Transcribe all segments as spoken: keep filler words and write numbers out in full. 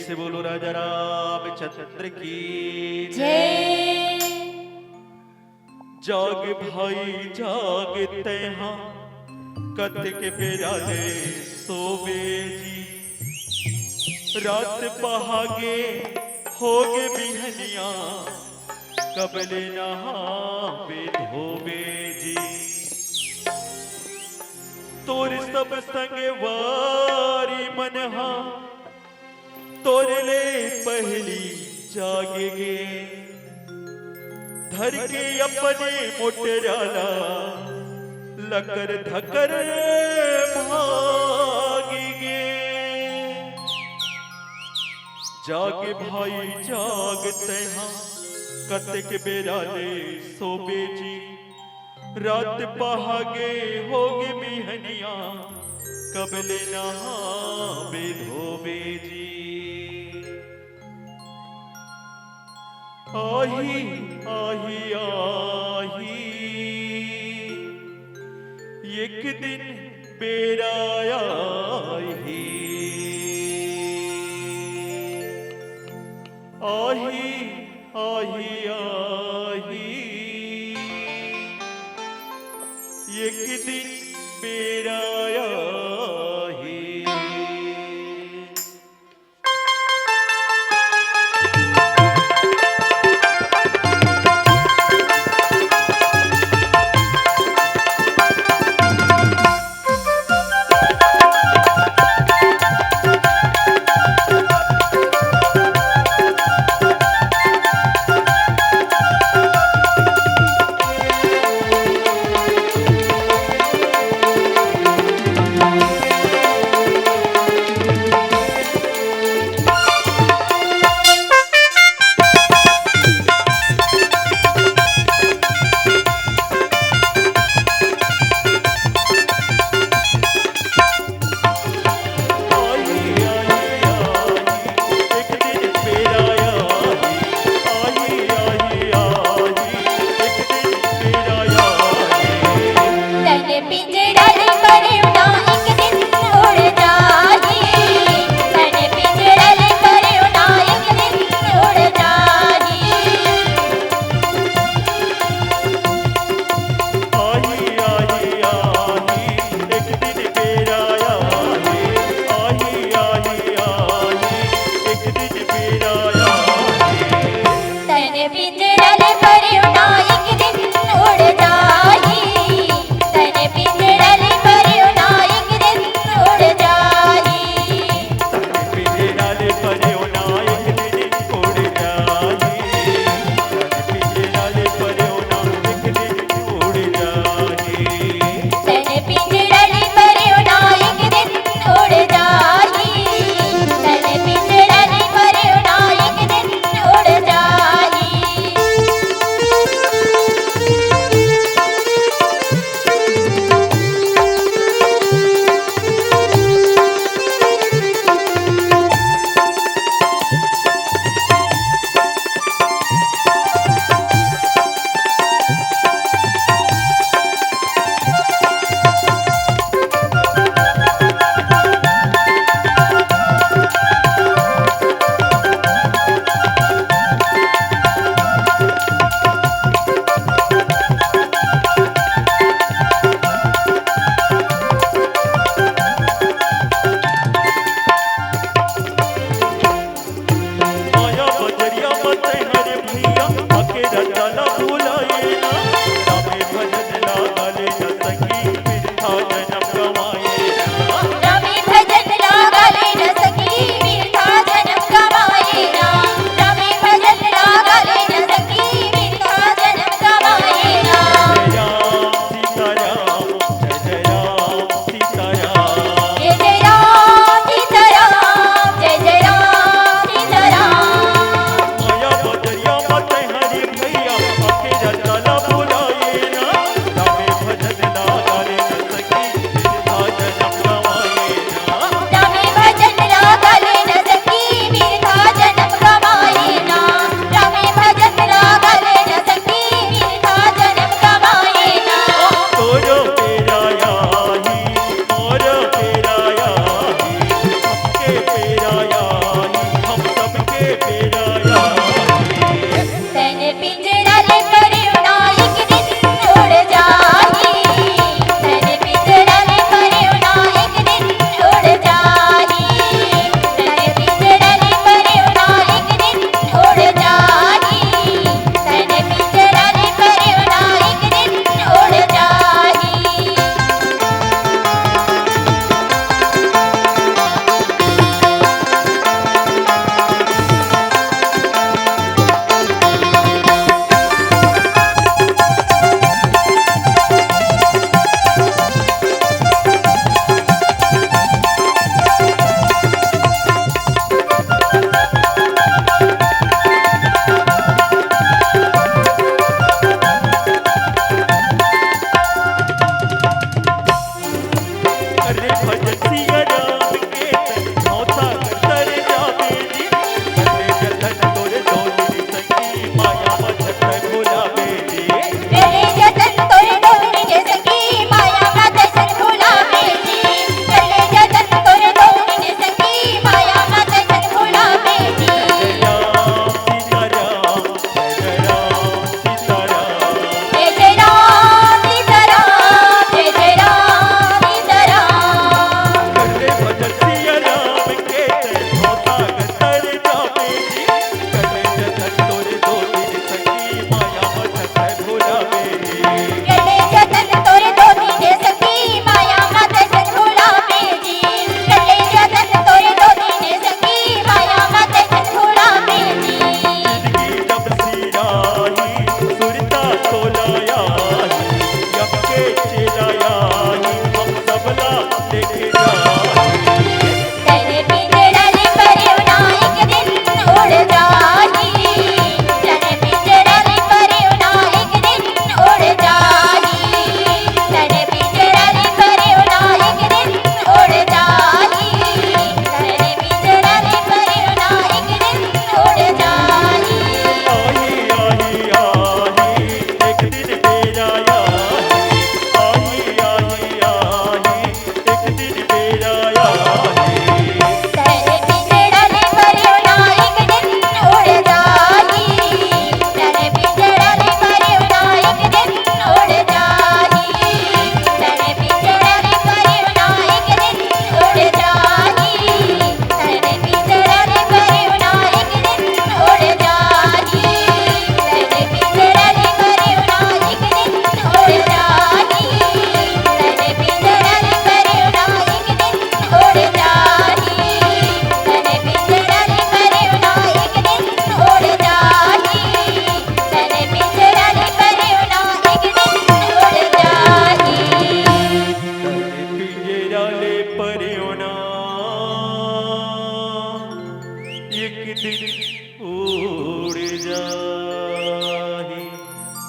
से बोलो राजा रामचंद्र की जय। जाग भाई जाग तैहा, कतक बेरा ले सोबे जी। रात पहागे होगे बिहनिया, कब ले नहाबे धोबे जी। तोर सब संगवारी मन हा तोर ले पहिली जागे गे, धर के अपने मोटरा ला लकर धकर भागे गे। जाग भाई जाग तैहा, कतक बेरा ले सोबे जी। रात पहागे होगे बिहनिया, कब ले नहाबे धोबे जी। आही, आही, आही, एक दिन बेरा आही। आही, आही, आही, एक दिन बेरा आही।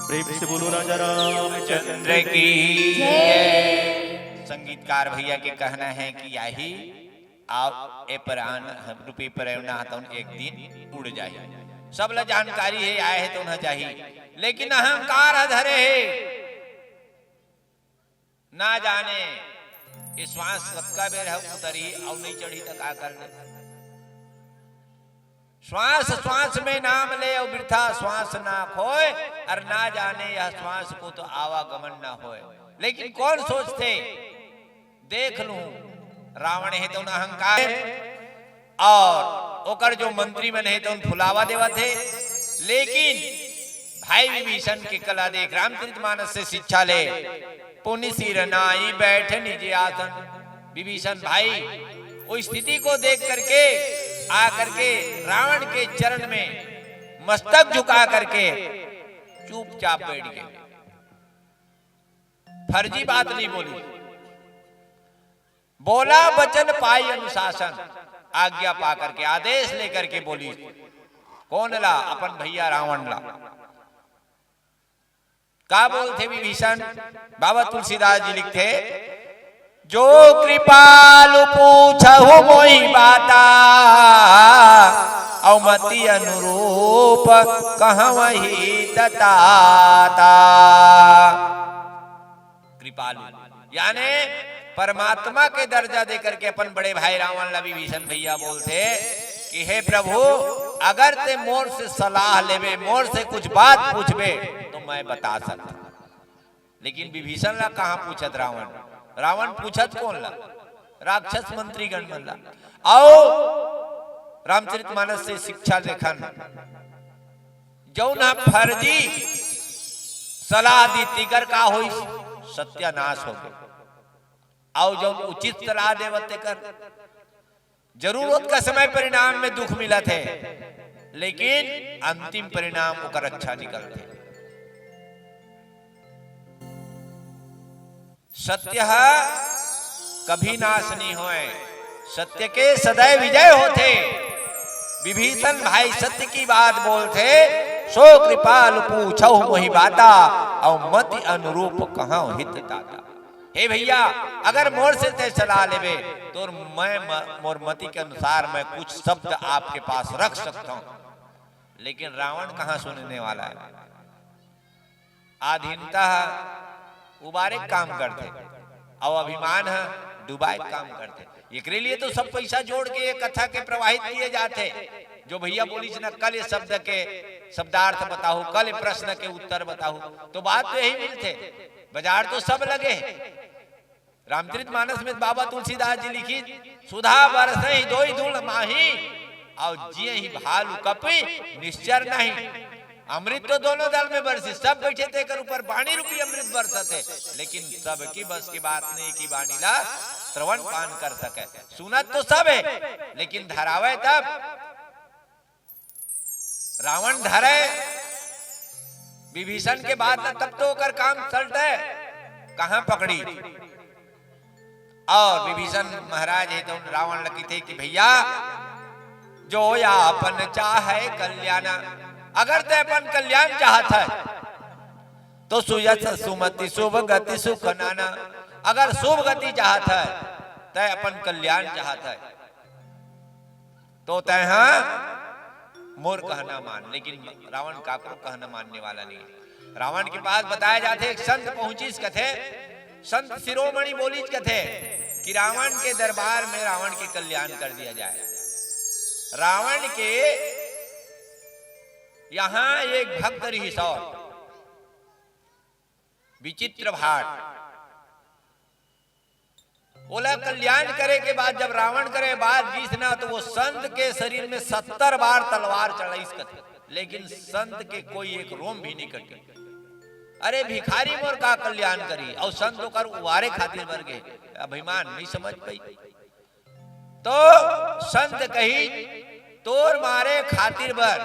प्रेम से बोलो राजा रामचंद्र की जय। संगीतकार भैया के कहना है कि आही, आप ए प्राण रूपी प्रेरणा हतौन एक दिन उड़ जाही। सब ला जानकारी है, आए है तो उन्हें जाही, लेकिन अहंकार ह धरे है। ना जाने ये श्वास कतका बेर ह उतरही अउ नहीं चढ़ही त का करना। श्वास श्वास में नाम ले अउ बिरथा श्वास ना खोय, अउ ना जाने यह श्वास को तो आवागमन ना होय। लेकिन कौन सोचथे, देख लूं, रावण हे तो अहंकार, और ओकर जो मंत्री मन हे तो फुलावा देवत हे। लेकिन भाई विभीषण के कला देख, रामचरितमानस से शिक्षा ले। पुनि सिर नाई बैठ निज आसन। विभीषण भाई वो स्थिति को देख करके आ करके रावण के चरण में मस्तक झुका करके चुपचाप बैठ गए। फर्जी बात नहीं बोली, बोला वचन पाई अनुशासन, आज्ञा पा करके, आदेश लेकर के बोली। कौन ला? अपन भैया रावण ला। का बोलथे विभीषण? बाबा तुलसीदास जी लिखथे, "जो कृपालु पूछहु मोहि बाता, अउ मति अनुरूप कहवहि तताता।" कृपालु, यानी परमात्मा के दर्जा दे करके अपन बड़े भाई रावण ला विभीषण भैया बोलथे कि हे प्रभु, अगर ते मोर से सलाह लेबे, मोर से कुछ बात पूछबे, तो मैं बता सकता। लेकिन विभीषण ला कहाँ पूछत रावण? रावण पूछत कोन ला? राक्षस मंत्रीगण मन ला। अउ रामचरितमानस से शिक्षा लेखन, जौन ह फर्जी सलाह दी, तिकर का होइस? सत्यानाश हो गए। अउ जौन उचित सलाह देवत, तेकर जरूरत का समय परिणाम में दुख मिलत हे, लेकिन अंतिम परिणाम ओकर अच्छा निकलथे। सत्य ह कभी नाश नहीं होए, सत्य के सदैव विजय होथे। विभीषण भाई सत्य की बात बोलथे, "सो कृपाल पूछहु मोहि बाता, अउ मति अनुरूप कहहु हित दाता।" हे भैया, अगर मोर से ते सलाह लेबे, तो मैं म-, मोर मति के अनुसार मैं कुछ शब्द आपके पास रख सकता हूँ, लेकिन रावण कहाँ सुनने वाला है? अधीनता ह उबारे के काम करथे, अउ अभिमान ह डुबाए के काम करथे। एकरे लिए तो सब पैसा जोड़ के ये कथा के प्रवाहित किए जाथे। जो भैया बोलिस ना, कल ये शब्द के शब्दार्थ बताहू, कल ये प्रश्न के उत्तर बताहू, तो बात तो यही मिलथे। बाजार तो सब लगे हे। रामचरित मानस में बाबा तुलसीदास जी लिखिस, "सुधा बरसहि दोई धूल माही, अउ जियहि भालु कपि निश्चर नाहीं।" अमृत तो दोनों दल में बरसिस, सब बैठे तेकर ऊपर बाणी रूपी अमृत बरसत हे, लेकिन सबकी बस की बात नहीं कि बाणी ला श्रवण पान कर सके। सुनत तो सब हे, लेकिन धरावे तब। रावण धरे विभीषण के बात ला, तब तो ओकर काम सलटे, कहाँ पकड़ी। अउ विभीषण महाराज हे तो रावण ला कहिथे कि भैया, जो आपन चाहे कल्याण, अगर ते अपन कल्याण चाहत हे तो सुयस सुमति शुभ गति सुख नाना, अगर शुभ गति चाहत हे, ते अपन कल्याण चाहत हे, तो तैं ह मोर कहना मान। लेकिन रावण काकरो कहना मानने वाला नहीं। रावण के पास बताया जाथे, एक संत पहुंचिस कथे, संत शिरोमणि बोलिस कथे कि रावण के दरबार में रावण के कल्याण कर दिया जाए। रावण के यहाँ एक भक्त रहिस, विचित्र भाट, ओला कल्याण करे के बाद जब रावण करे बात गीस ना, तो वो संत के शरीर में सत्तर बार तलवार चलाइस कथे, लेकिन संत के कोई एक रोम भी नहीं कटी। अरे भिखारी मोर का कल्याण करी, अउ संत ओकर उबारे खातिर बर गे, अभिमान नहीं समझ पाई। तो संत कही, "तोर मारे खातिर बर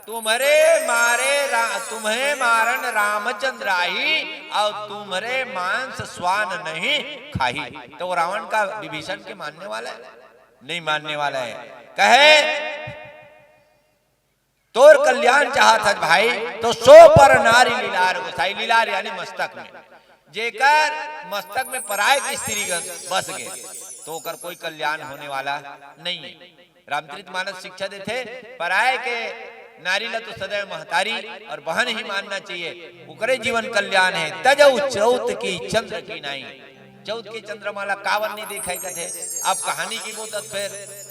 तुम्हरे मारे रा-, तुम्हें मारन रामचंद्र आही, अउ तुम्हरे मांस स्वान नहीं खाही।" तो वो रावण का विभीषण के मानने वाला है? नहीं मानने वाला है। कहे, "तोर कल्याण चाहत हस भाई, तो सो पर नारी लिलार गोसाई।" लिलार यानी मस्तक में, जेकर मस्तक में पराय के स्त्रीगण बस गे, तो ओकर कोई कल्याण होने वाला नहीं है। रामचरित मानस शिक्षा देथे, पराय के नारी ला तो सदैव महतारी और बहन ही मानना चाहिए, ओकरे जीवन कल्याण है। "तजउ चौथ की चंद्र की नाई।" चौथ के चंद्रमा ला काबर नहीं देखे कथे। अब कहानी की बोतत फिर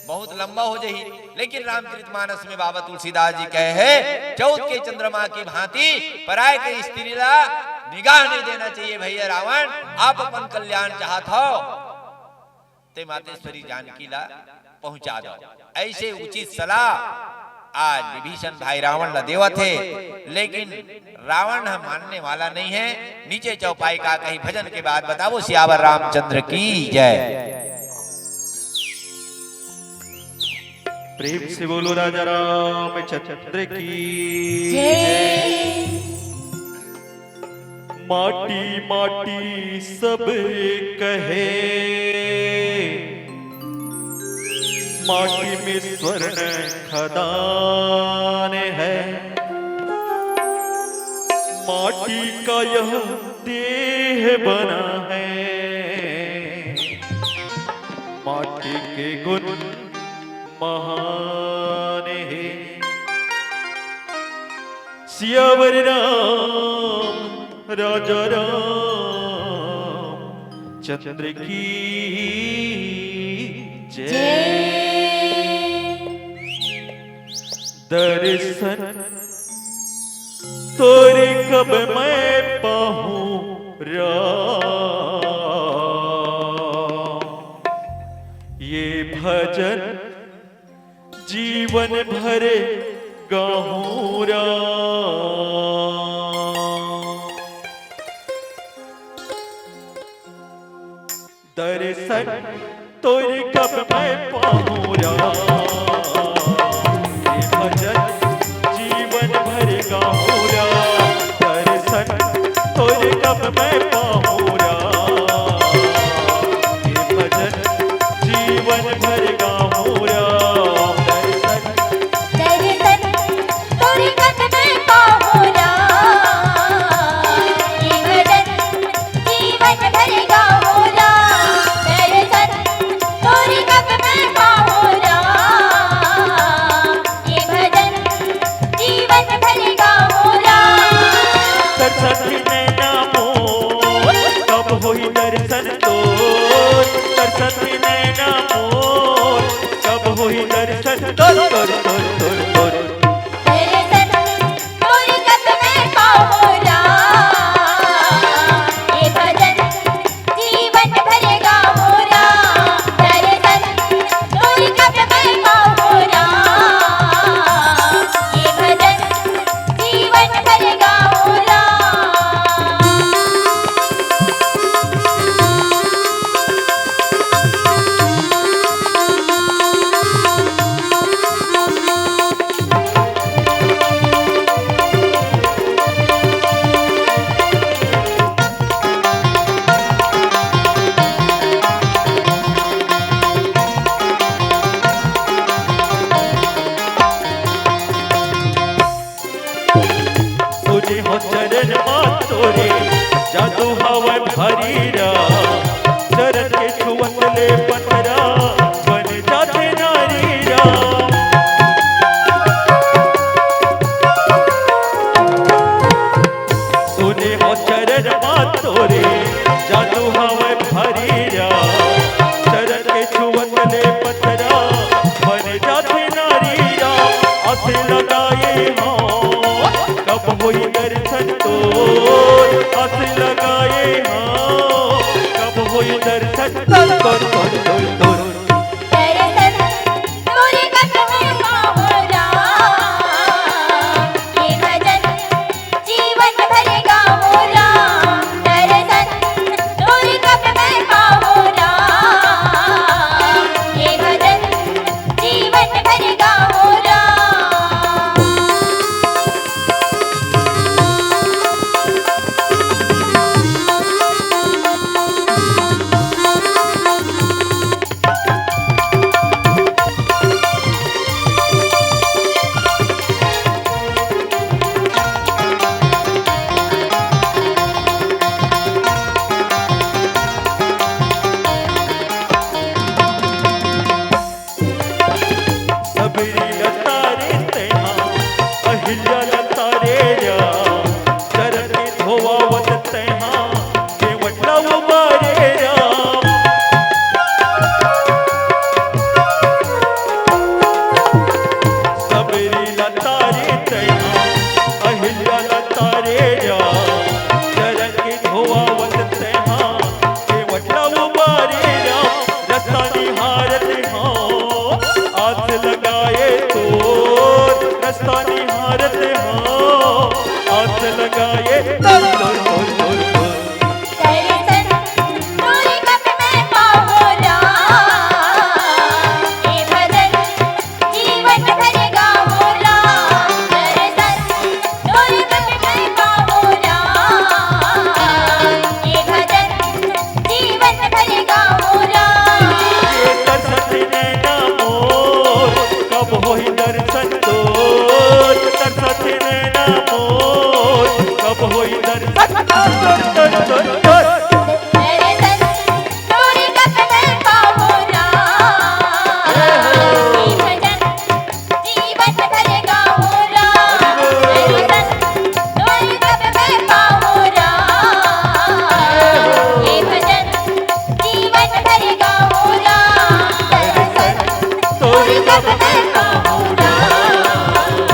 बहुत लंबा हो जाही, लेकिन रामचरित मानस में बाबा तुलसीदास जी कहे हैं, "चौथ के चंद्रमा की भांति पराय के स्त्री ला निगाह नहीं देना चाहिए भैया रावण, आप अपन कल्याण चाहत हो, ते मातेश्वरी जानकी ला पहुंचा दो।" ऐसे उचित सलाह आज विभीषण भाई रावण ला देवत हे, लेकिन रावण ह मानने वाला नहीं है। नीचे चौपाई का कही भजन के बाद बतावो। सियावर रामचंद्र की जय। प्रेम से बोलो राजा रामचंद्र की जय। माटी माटी सब कहे, माटी में स्वर्ण खदान है। माटी का यह देह बना है, माटी के गुण महान है। सियावर राम राजा राम चंद्र की जय। जय। दर्शन तोरे कब मैं पाहूं राम, ये भजन जीवन भर गाहूं राम। दर्शन तोरे कब मैं पाहूं राम, ये भजन जीवन भर गाहूं राम। दर्शन तोरे कब मैं पाहूं राम, ये भजन जीवन भर गाहूं राम। दर्शन दर्शन तोरे कब मैं पाहूं राम, ये भजन जीवन भर गाहूं राम। दर्शन तोरे कब मैं पाहूं राम, ये भजन जीवन भर गाहूं राम। तरसत नैना मोर, कब होई दर्शन तोर। तरसत नैना मोर, कब होई दर्शन तोर, तोर, तोर, तोर, तोर। दर्शन तोरे कब मैं पाहूं राम, ये भजन जीवन भर गाहूं राम। दर्शन तोरे कब मैं पाहूं राम, ये भजन जीवन भर गाहूं राम। सुने हो चरण मा तोरे, जादू हवय भारी राम। चरण के छुअत ले पथरा बन जाथे नारी राम। सुने हो चरण मा तोरे, जादू हवय भारी राम। चरण के छुअत ले पथरा बन जाथे नारी राम। आस लगाए हंव, कब होई दर्शन तोर। आस लगाए हंव, कब होई दर्शन तोर, तोर, तोर, तोर, तोर। दर्शन तोरे कब मैं पाहूं राम, ये भजन जीवन भर गाहूं राम। दर्शन तोरे कब मैं पाहूं राम, ये भजन जीवन भर गाहूं राम। सबरी ल तारे तैंहा, अहिल्या ल तारे राम। चरण के धोवावत तैंहा, केवट ल उबारे राम। सबरी ल तारे तैंहा, अहिल्या ल तारे राम। चरण के धोवावत तैंहा, केवट ल उबारे राम। रस्ता निहारत हंव, आस लगाए तोर। रस्ता निहारत हंव, आस लगाए तोर, तोर, तोर, तोर, तोर। दर्शन तोरे कब मैं पाहूं राम, ये भजन जीवन भर गाहूं राम। दर्शन तोरे कब मैं पाहूं राम, ये भजन जीवन भर गाहूं राम। ये तरसत नैना मोर, कब होई दर्शन तोर। तरसत नैना मोर, कब होई दर्शन तोर, तोर, तोर, तोर। दर्शन तोरे कब मैं पाहूं राम, ये भजन जीवन भर गाहूं राम। दर्शन तोरे कब मैं पाहूं राम, ये भजन जीवन भर गाहूं राम। दर्शन तोरे कब मैं पाहूं राम।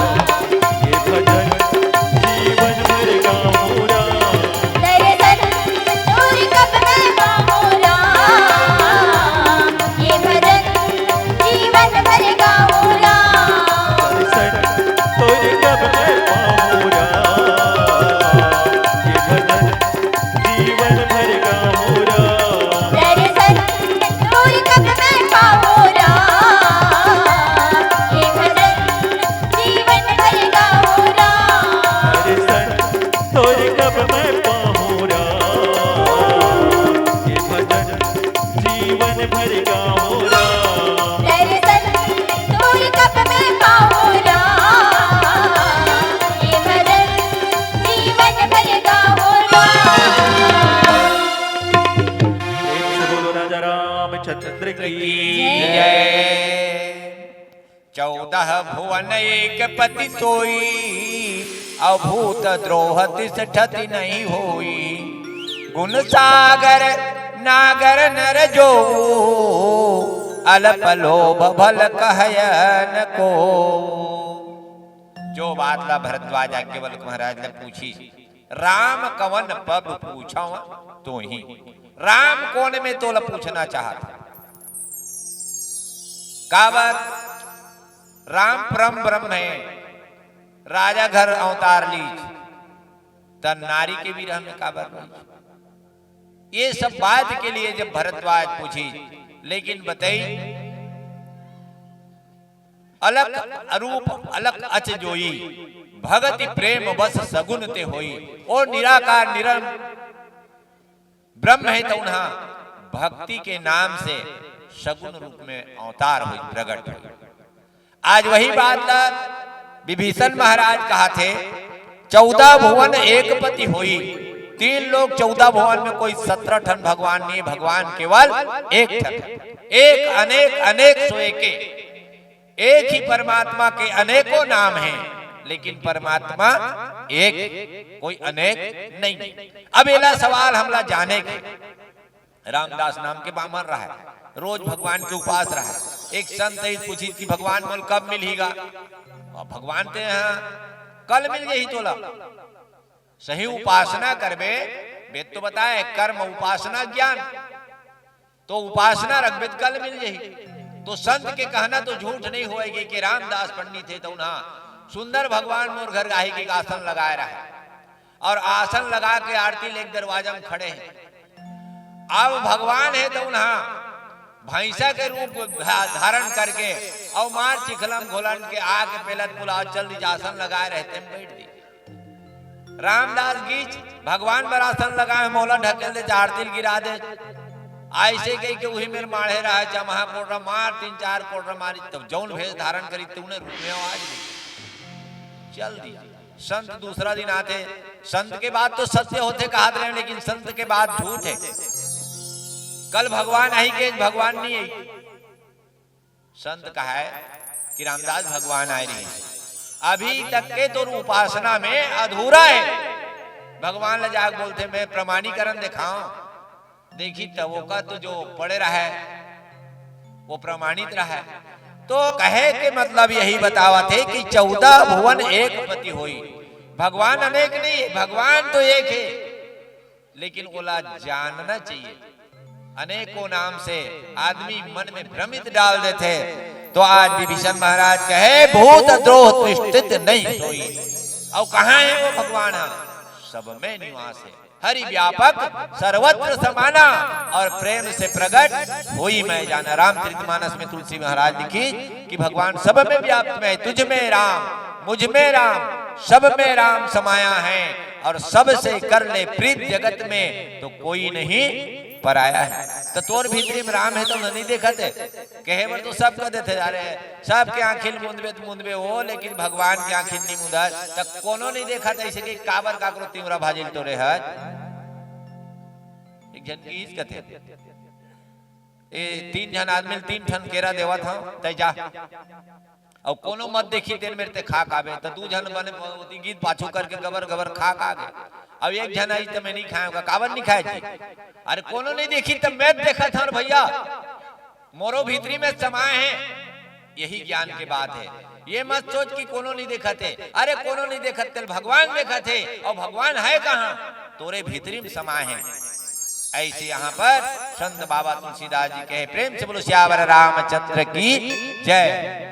मैं पाहूँ राम, ये भजन जीवन भर गाऊँ राम। दर्शन तोर कब मैं पाहूँ राम, ये भजन जीवन भर गाऊँ राम। प्रेम से बोलो राजा रामचंद्र की जय। चौदह भुवन एक पति सोई, अवभूत द्रोह तिस ठति नहीं होई। गुण सागर नागर नर जो, अल्प लोभ भल कहयन को। जो बात ला भरद्वाज याज्ञवल्क्य महाराज ला पूछिस, राम कवन पब पूछव तोही। राम कोन में तोला पूछना चाहत हे? काबर? राम परम ब्रह्म हे, राजा घर अवतार लीस, त नारी के विरह में काबर रोइस? ये सब बात के लिए जब भरद्वाज पूछिस, लेकिन बतई, अलख अरूप अलख अच जोई, भगति प्रेम बस सगुन ते होई। ओ निराकार निरम ब्रह्म हे, तउन हा भक्ति के नाम से सगुन रूप में अवतार होई, प्रगट होई। आज वही बात ला विभीषण महाराज कहाथे, चौदह भुवन एक पति होई। तीन लोक चौदह भुवन में कोई सत्रह ठन भगवान नहीं, भगवान केवल एक ठन, एक अनेक, अनेक सो एके। एक ही परमात्मा के अनेकों नाम हैं, लेकिन परमात्मा एक, कोई अनेक नहीं। अब एला सवाल हमला जाने के, रामदास नाम के बामन रहा है, रोज भगवान के उपास रहा है। एक संत ही पूछी कि भगवान मोल कब मिलहीगा? अब भगवान ते हैं, कल मिल जाही तोला। सही उपासना करबे, वेद तो बताए, कर्म उपासना ज्ञान। तो उपासना रखबे त कल मिल जाही। तो संत के कहना तो झूठ नहीं होएगी कि रामदास पंडित हे तउन हा सुंदर भगवान मोर घर आही के आसन लगाए रहे और आसन लगा के आरती लेके दरवाजा में खड़े हैं। अब भगवान हे तउन हा भैंसा के रूप धा-, धारण करके और मार चिखलम घोलन के आके पेलत पुलाव चल दी, आसन लगाए रहते में बैठ दी। रामदास गीच भगवान बर आसन लगाए, मोला ढकेल दे, चार तिल गिरा दे। ऐसे कही के उही मेर माढ़े रहा, चमहा कोटरा मार, तीन चार कोटरा मारी, तब जौन भेष धारण करी, तउने रूप में आवाज नहीं। चल दिया। संत दूसरा दिन आते, संत के बात तो सत्य होते कहत रहे, लेकिन संत के बात झूठ है। कल भगवान आई के भगवान नहीं आई। संत कहे कि रामदास भगवान आए रहे, अभी तक के तोर उपासना में अधूरा है। भगवान ला जाके बोलते, मैं प्रमाणीकरण दिखाऊं, देखी तब ओका तो जो पड़े रहे वो प्रमाणित रहे। तो कहे के मतलब यही बतावत हे कि चौदह भुवन एक पति होई। भगवान अनेक नहीं है, भगवान तो एक है, लेकिन ओला जानना चाहिए। अनेकों नाम से आदमी मन में भ्रमित डाल देथे। तो आज विभीषण महाराज कहे, भूत द्रोह तिष्ठित नहीं सोई। अउ कहाँ है वो भगवान? हाँ, सब में निवास है। हरि व्यापक सर्वत्र समाना, और प्रेम से प्रगट होई मैं जाना। रामचरितमानस में तुलसी महाराज लिखी कि भगवान सब में व्याप्त मैं, तुझ में राम, मुझ में राम, सब में राम समाया है, और सबसे कर ले प्रीत जगत में, तो कोई नहीं पराया है। तो तोर भीतरी में राम है तो नहीं देखत है, कहे बर तो सब कह देथे, अरे सबके आँखी ल मुंदबे तो मुंदबे हो, लेकिन भगवान के आँखी नहीं मुंदत, त कोनो नहीं देखत। ऐसे कि काबर काकरो तिवरा भाजी ल टोरे हस। एक झन कहिस कथे, ए तीन झन आदमी ल तीन ठन केरा देवत हंव, तैं जा। अउ कोनो मत देखी तेन मेर ते खा काबे, त दू झन बने ओती गीत पाछू करके गबर गबर खा कागे। अउ एक झन आई त मैं नहीं खाएंव, काबर नहीं खाए जी? अरे कोनो नहीं देखी त मैं देखत हंव भैया, मोरो भीतरी में समाए हैं। यही ज्ञान के बात है। ये मत सोच कि कोनो नहीं देखत है। अरे कोनो नहीं देखत, तेल भगवान देखत है। और भगवान है कहाँ? तोरे भीतरी में समाए हैं। ऐसे यहाँ पर संत बाबा तुलसीदास जी कहे, प्रेम से बोलो सियावर रामचंद्र की जय।